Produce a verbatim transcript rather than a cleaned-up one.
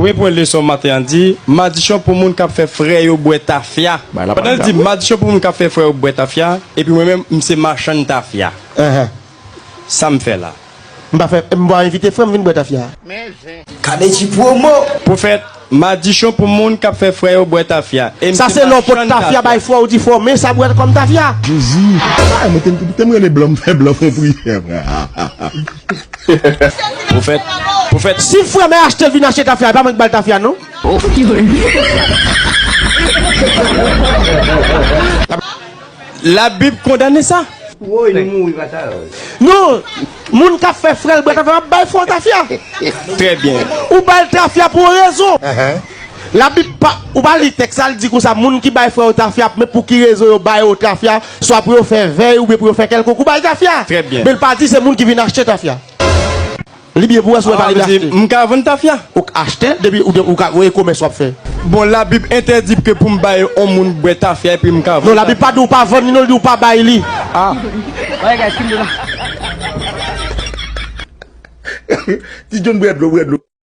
Premye pwen leson maten an di, madichon pou moun k ap fè frè yo bwè tafya. Bay la, pandan l di, madichon pou moun k ap fè frè yo bwè tafya, epi mwen menm, m se machann tafya. Ahan. Sa m fè la? M pa fè, m pa envite frè m vin bwè tafya. Gade ti pwomo! Pwofèt, madichon pou moun k ap fè frè yo bwè tafya. E m Sa se se lè w pot machann tafya tafya. Bay frè w di frè w, men sa bwè kòm tafya. Jezi. Ah, mwen te, te m rele blan, m fè blan fè priyè, frè. Pwofèt, pwofèt. Si frè m achte l vin achte tafya, e pa mwen k ba l tafya, non. Labib kondane sa. Woy, nou mouri pa sa. Non, moun k ap fè frè l bwè tafya, ap bay frè w tafya. Trè byen. Ou ba l tafya pou yon rezon. Ahan. Labib pa, ou pa li tèks la, l di konsa, moun ki bay frè yo tafya, men pou ki rezon yo ba yo tafya, swa pou yo fè vèy oubyen pou yo fè kèlkonk, ou bay tafya. Trè byen. Men l pa di se moun ki vin achte tafya. Li byen pou wè si w pa Ah, vin vle di, achte. M ka vann tafya? Ou k achte, depi ou, ou ka, ou e komès w ap fè. Bon, Labib entèdi ke pou m bay yon moun bwè tafya epi m ka vann Non, Labib pa di ou pa vann li, non, li di ou pa bay li. Ah. Ti John bwè dlo, bwè dlo.